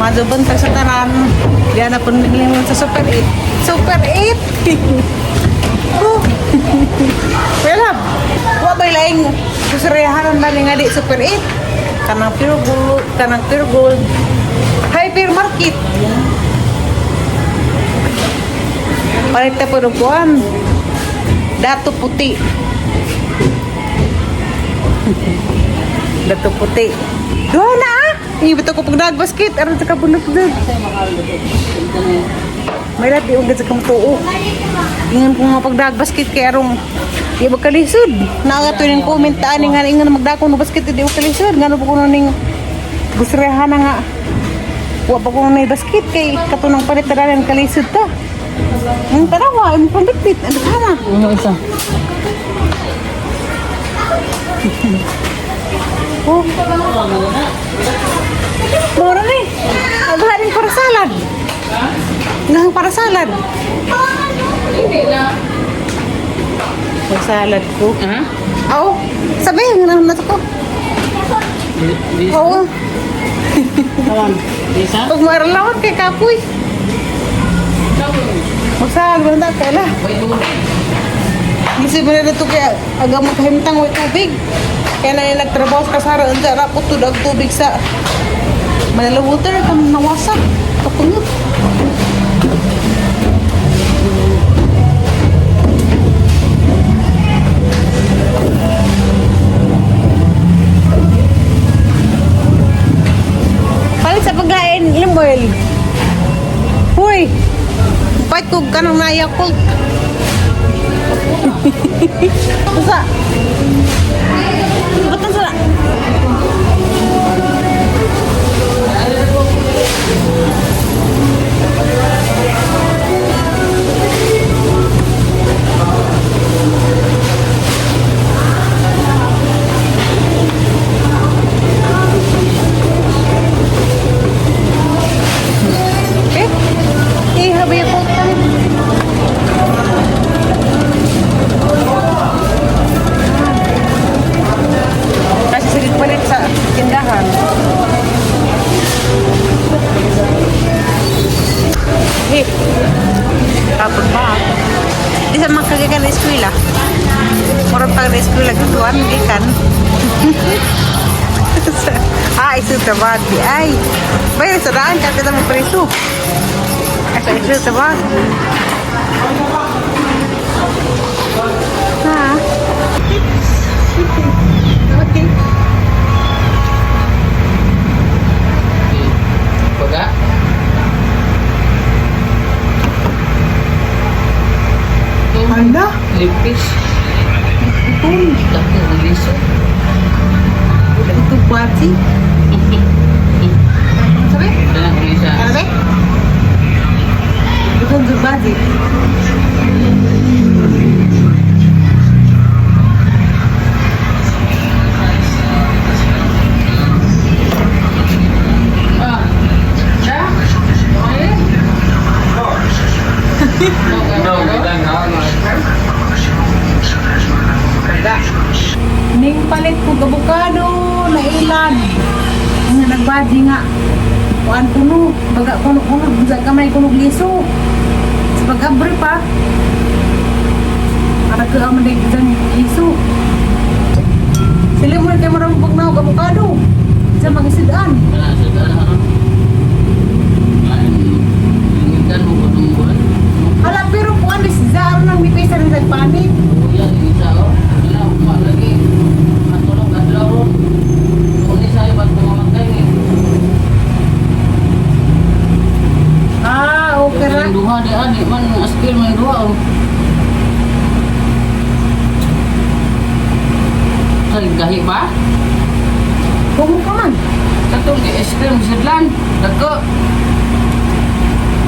Mga buntag sa tanan. Diyan na po naglingon sa Super 8. Super 8! Oh. Well, wa ba'y laing kusurehanon ba ni nga di Super 8? Kanang pure gold, kanang pure gold. Hypermarket. Palit na po ng kuwan. Dato puti. Dato puti. Duha na ah! Ibit ako pag nagbasket. Aron sa kabunok doon. May labi yung sa kamutuo. Ingan ko nga pag nagbasket kay arong di ba kalisod. Naga to ning comment ani nga ingan magdako no basket di ba kalisod. Ngano ba kuno ning gusrehan na nga. Wa pa kuno nay basket kay katunang palit na kalisod ta. Ang tanawa, ang pambitbit, ano ka na? Ano isa? Oh. Mura ni. Ang rin para salad. Nang para salad. Hindi na. Para salad ko. Ha? Oo. Sabi, nga na ko. Di, Oo. Kawan. Isa? Pag maralawan kay kapoy. Magsalad mo na kaila. Isip mo na dito kaya aga mo kahimtang way tubig. Kaya na yung nagtrabaho sa kasara, ang sarap ko ang tubig sa Manila Water, kam nawasa. Kapungot. Palit sa pagkain, Limuel. Huy! Pait ko ganang nayakot. Usa. Ba't sa? Eh? Eh, habi ako. Kasi sige palit sa tindahan. Eh, kapag ba? Di sa mga kagikan na eskwela. Murag pag na eskwela, gituan, gikan. Ah, isu trabaho. Ay, bayar sa daan, kahit kita mo preso. Asa isu trabaho. Ha? Okay. Baga? Hala? Lipis. Dako, liso. Ito buwati. Sabi? Dalang isa. Sabi? Ito zubati. Ah. Siya? Okay. Ning palit ko abukado na ilan. Nga nagbadi nga. Kuan kuno, baga kuno kuno sa kamay kuno liso. Sa pag-abre pa. Para ka man din dyan liso. Sila mo na kayo marang pagnaw abukado. Sa magisidan. Wala sa dala, ano? Ay, lingitan mo ko itong buwan. Hala pero kuan is zaro nang mipisa rin sa panit. Kuya, isa, oh. Wala, uma lagi. Matulog, adlaw, oh. Kung isa, iba't pumamatay, eh. Ah, okay ra. Yung duha, di, ah, di man, askil, may duha, oh. Ay, gahi ba? Kumo ka man. Katong di ice cream sidlan. Dako.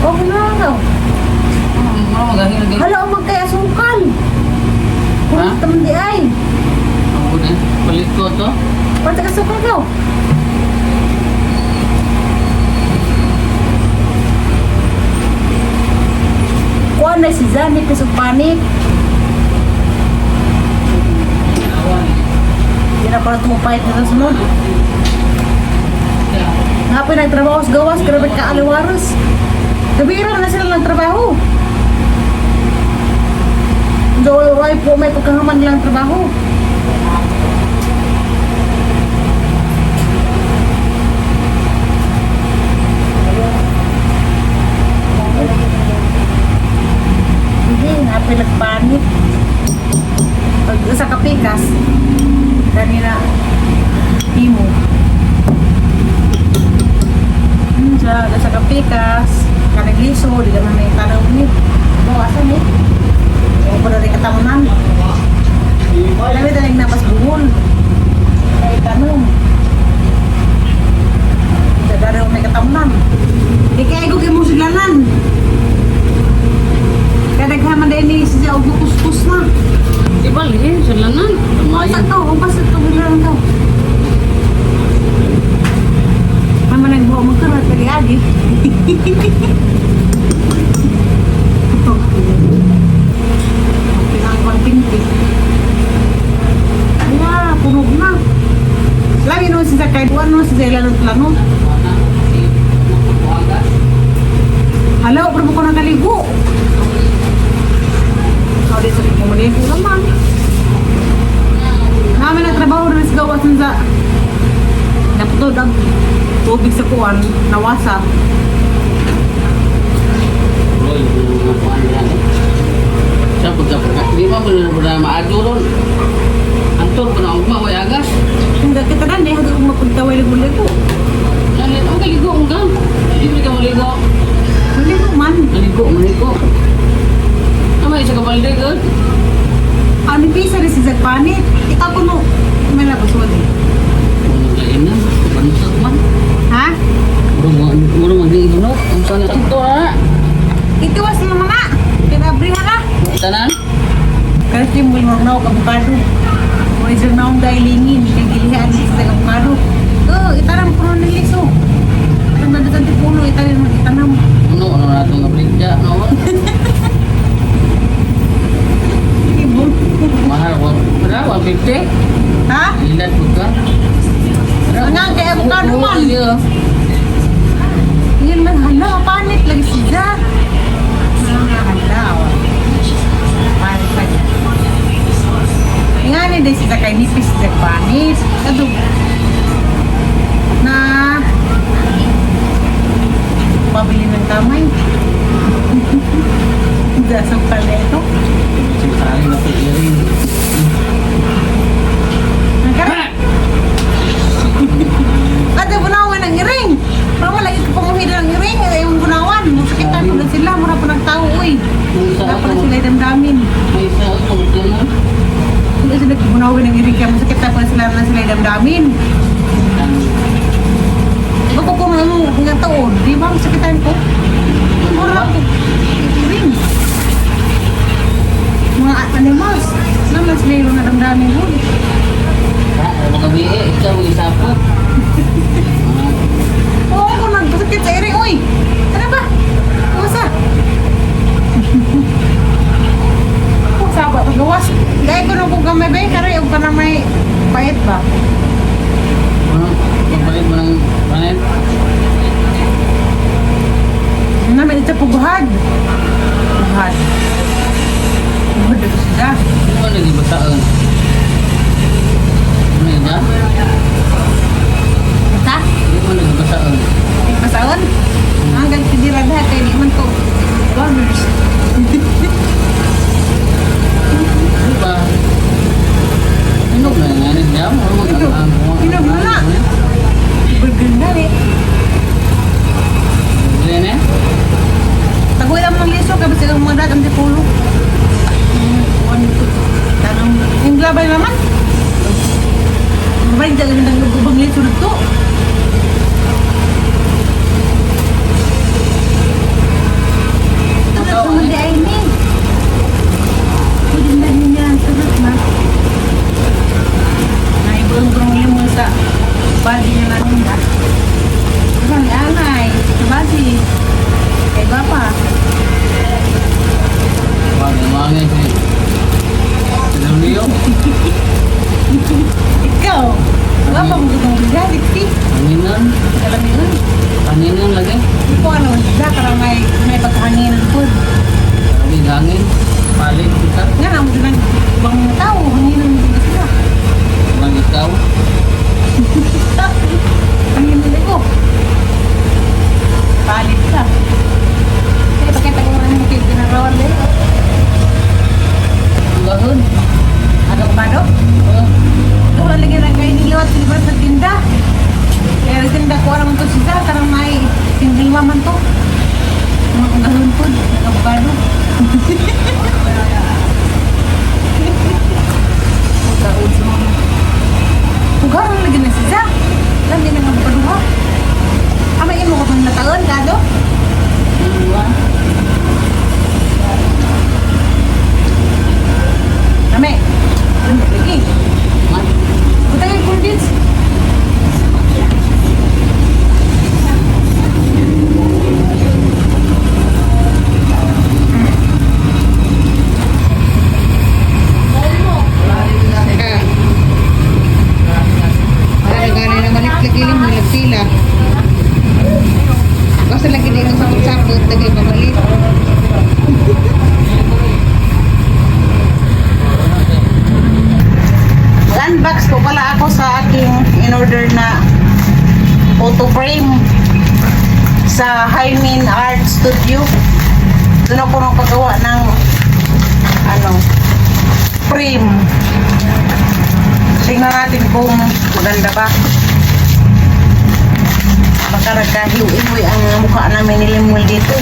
Okay na lang. Ano gahi lagi? Hala, umag kay asukal. Ha? Kung taman di ay. Ako din. Palit ko to. Pwede ka asukal ka. Kuha na si Zani kasupanik. Awan. Hindi na pala tumupahit na sa sunod. Yeah. Nga pa nagtrabaho sa gawas, grabe ka aliwaros. Gabira na sila ng trabaho. So, ay po, may pagkahaman nilang trabaho. Hindi, nga pinagpanit. Pag sa kapikas, kanina, himo. Sa kapikas, kanagliso, di naman may tanaw ni. Bawasan eh. O pa rin katamunan. Dami tanig napas buhol. Kay tanong. Sa dari may katamunan. Di kaya ko kay mo siglanan. Kaya naghaman din ni siya og kuskus na. Di ba lihin sila nan? Basta to, basta to bilang to. Mama nagbuo mo karon kali agi. Pinangkon pinti. Ala, punog na. Lagi no siya kay buwan no siya ilan ang plano. Hala, pero ko nang kaligo. Sorry, sorry, kumaligo naman. Namin ang trabaho rin sa gawas sa naputod ang tubig sa kuwan, nawasa. Sa pagka di ba mo na maadyo ron? Antor ko na ugma way agas. Hanggang kita na, hanggang kung mapagtaway lang muli ko. Lalit ang kaligo ang gang. Di ba ka maligo? Maligo man. Maligo, maligo. Tama isa ka balde gud. Ano pisa rin si Zagpanit? Ikaw ko no, may labas mo din. Ano lain na? Bansag man. Ha? Muro maging hunot. Ang sana ito ha. Itiwas na mga! Pinabriha ka! Tanan. Kasi yung mulmur na ako kabukado. O isang naong dailingin, kagilihan sa kabukado. Oo, itaram ko ng liso. Ang nandun sa puno, itaram, itanam. Ano ano na itong abligya no? Ibon. Mahal ko. Wala 150. Ha? Ilan po ka? Nga, kaya avocado man. Iya. Yun man, hala, panit lagi siya. Mga hala, oh. Panit lagi. Nga ni din siya kay nipis siya panit. Ado. Na pabili ng kamay. Dasog pala ito. Sinasabi na piirin. Nagkara. Kada bunawan ang iring. Pero wala lagi ko panguhida ng iring. Ay, yung bunawan. Masakitan ko na sila. Mura pa nagtao, uy. May isa Wala pa ako. na sila damdamin. May isa ako. Ganun. Hindi sila bunawin ng iring. Kaya masakit pa sila na sila damdamin. Bako kung ano nga taon, di ba masakitan ko? Mura ko. Iring. Mga animals. Naman sila yung mga damdamin ko. Ha, ano gabi eh. Ikaw ang isa po. Oo, kung nagpasakit sa iring, uy! Ano ba? Kumusta? Kung saba, gawas. Gaya ko nung kung kamay ba, karay, huwag ka na may pait ba? Ano? Pagbalik mo ng panet. Namin ito puguhad. Puguhad. Puguhad ito sila. Hindi mo nagibasaan. Ano yun ha? Basta? Hindi mo nagibasaan. Pasaon? Hanggang tinirada, kaya di man ko. Lovers. Ano ba? Hinog na nga niya. Hinog. Hinog na na. Burger eh. Ganyan eh. Tagoy lang ng liso, kapag silang mga datang di pulo. One, two, tanong. Yung labay naman. Mabay, dyan lang ng gubang liso dito. Ano ito di ay ni? Pwede na niya ang sunod na. Naibang-bang limo sa body niya namin ba? Hangin. Palit kita. Nga na mo dyan ang ibang mga tao. Hanginan mo din sila. Mga ikaw. Hangin ko. Palit ka. Kaya pakita ko nga yung kinarawan din. Ugahon. Ano ba do? Oh, Wala lagi na kayo niliwat sila sa tinda. Kaya sa tinda ko alam to siya. Karang may single mom man to. Mga ugahon po. Nagabado. Ugaron lagi na siya. Alam din ang paduha. Ama imo ko kang nataon kado. Dua. Ame. Ano lagi? Man. Butang yung kundins. Para gani naman lagi mo pila. Basta lagi din ang sapot-sapot lagi pamalit. Mag-unbox ko pala ako sa aking in-order na photo frame sa Hymin Art Studio. Doon ako nagpagawa ng ano frame. Tingnan natin kung maganda ba. Baka nagkahiw-iwi ang mukha namin ni Limuel dito.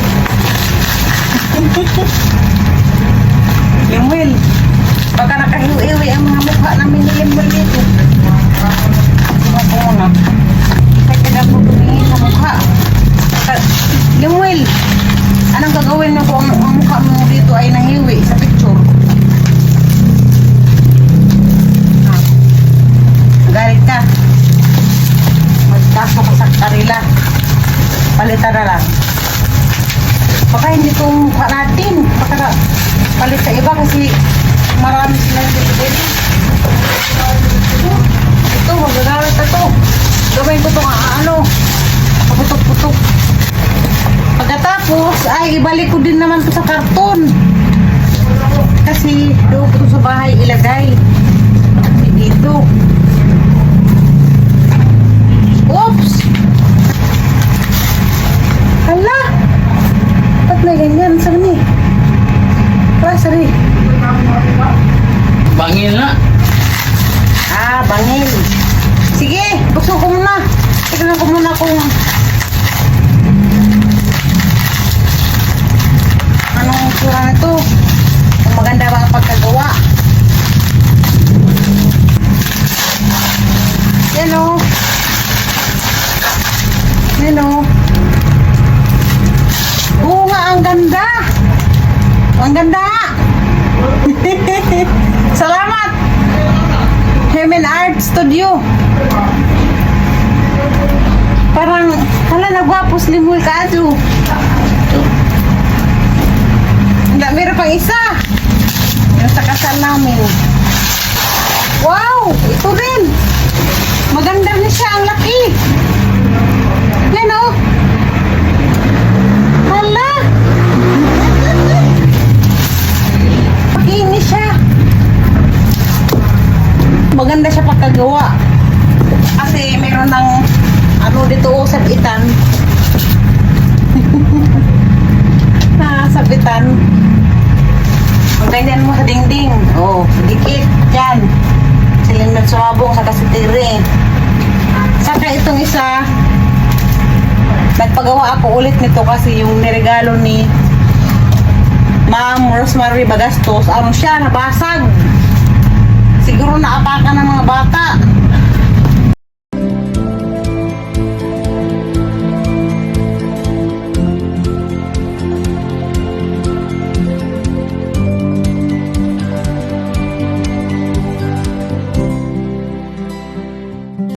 Limuel, baka nakahiw-iwi ang mga mukha namin ni Limuel dito. Tingnan ko muna. Kaya na po tumingin sa mukha. Limuel, anong gagawin mo kung ang mukha mo dito ay nahiwi sa picture? Ha? Galit ka. Magkaso ka sa kanila. Palitan na lang. Baka hindi itong mukha natin. Baka na, palit sa iba kasi marami silang pwede. Ito, magagamit na to. Gawin ko itong ano, paputok-putok. Pagkatapos, ay ibalik ko din naman to sa karton. Kasi doon ko to sa bahay ilagay. Hindi dito. Oops! Hala! Ba't may ganyan? Saan ni? Wala, sorry. Bangil na. Ah, bangil. Sige, buksan ko muna. Tignan ko muna kung anong tsura nito. Kung maganda ba ang pagkagawa. Yan o. Yan o. Oo nga, ang ganda. Ang ganda. Salamat. Hemen Art Studio. Parang, hala, nagwapo si Limul Kazu. Ito. Hindi, meron pang isa. Yung sa kasal namin. Wow! Ito rin! Maganda rin siya. Ang laki. Yan oh. Hala! Makinis siya. Maganda siya pagkagawa. Kasi meron ng ano dito oh, sabitan. Na sabitan. Ang ganyan mo sa dingding. Oh, dikit. Yan. Sila sumabong sa kasitiri. Saka itong isa, nagpagawa ako ulit nito kasi yung niregalo ni Ma'am Rosemary Bagastos, ano siya, nabasag. Siguro naapakan ng mga bata.